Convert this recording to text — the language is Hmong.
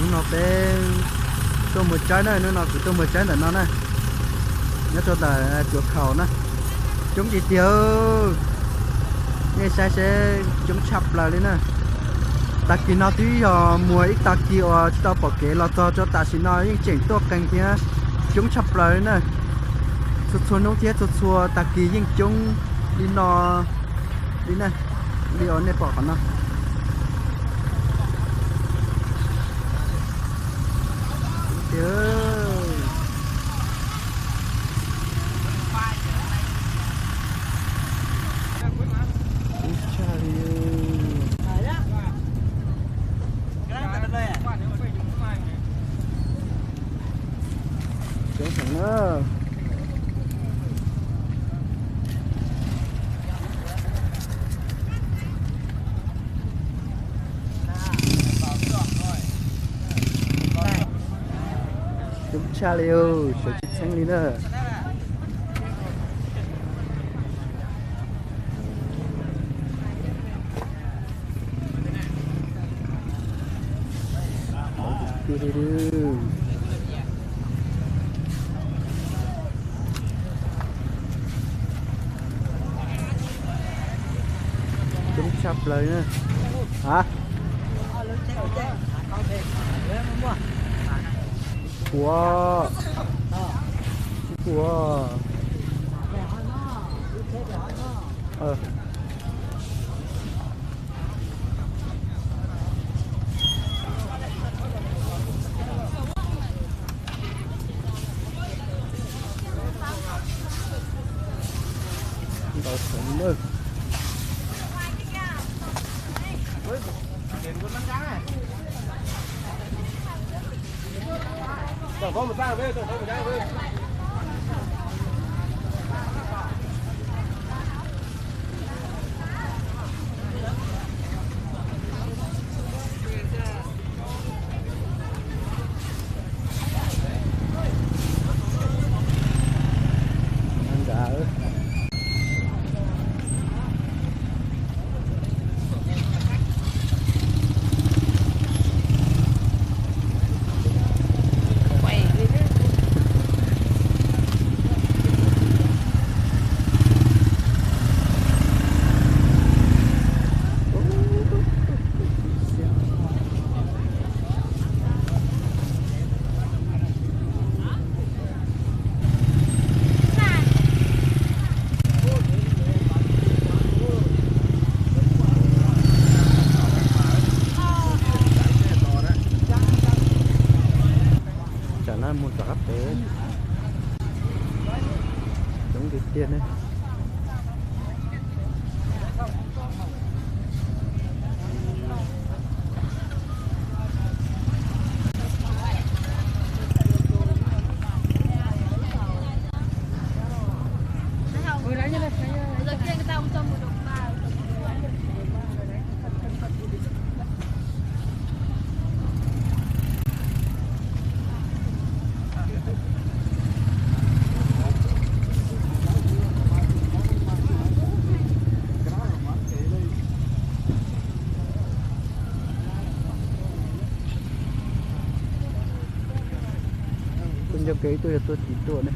No peb tuaj muag tsaib na, hnub no kuv tuaj muag tsaib ntawm no na, nyob rau ntawm Cuav Khaum na. Coob tiag tiag, nej saib seb, coob tshaj plaws li na. Tag kis no twb yog muag ib tag kis uas tsis tau pom kev los txog rau tam sim no yeej tseem tuaj qees thiab, coob tshaj plaws li na. Txhua txhua hnub thiab txhua txhua tag kis yeej coob li no li na, li uas nej pom qhov no. Coob heev na. Coob tshaj li, sawv tsis txheeb li na. Coob tshaj plaws na. Ha? Ua, ua. Ntau heev na. Tsam no mus tom qab pem, coob tiag tiag ne. Tuaj ncauj kev ib tug yog tuaj tim tuaj ne.